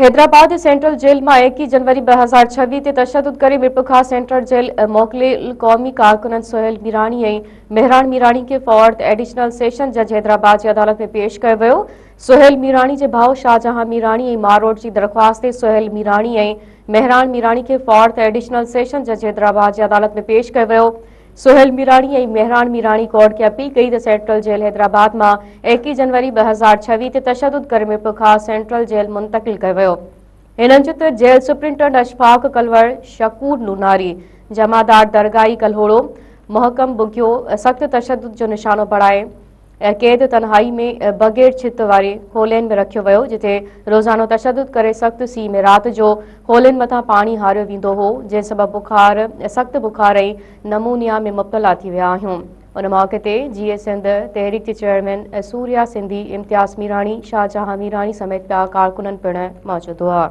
Hyderabad central jail مان ايڪيهه جنوري 2026 تي تشدد ڪري ميرپورخاص سينٽرل جيل موڪليل قومي ڪارڪنن سهيل ميراڻي ۽ مهراڻ ميراڻي کي فورٿ ايڊيشنل سيشن جج حيدرآباد جي عدالت ۾ پيش ڪيو ويو. سهيل ميراڻي جي ڀاء شاهجهان ميراڻي ۽ ماروٽ جي درخواست تي سهيل ميراڻي ۽ مهراڻ ميراڻي کي فورٿ ايڊيشنل سيشن جج حيدرآباد جي عدالت ۾ پيش ڪيو ويو. سهيل ميراڻي ۽ مهراڻ ميراڻي ڪورٽ کي اپيل ڪئي ته سينٽرل جيل حيدرآباد مان ايڪيهه جنوري 2026 تي تشدد ڪري ميرپورخاص سينٽرل جيل منتقل ڪيو ويو. هنن چيو ته جيل سپرنٽنڊنٽ اشفاق ڪلوڙ، شڪور نوناري، جمعدار درگاهي ڪلهوڙو، محڪم ٻگهيو سخت تشدد جو نشانو بڻائي قيد تنهائي ۾ بغير ڇت واري کولين ۾ رکيو ويو جتي روزانو تشدد ڪري سخت سيء ۾ رات جو کولين مٿان پاڻي هاريو ويندو هو جنهن سبب بخار سخت بخار ۽ نمونيا ۾ مبتلا ٿي ويا آهيون ان موقعي تي جيئي سنڌ تحريڪ جي چيئرمين سوريا سنڌي، امتياز ميراڻي، شاهجهان ميراڻي سميت ٻيا ڪارڪنن پڻ موجود هئا.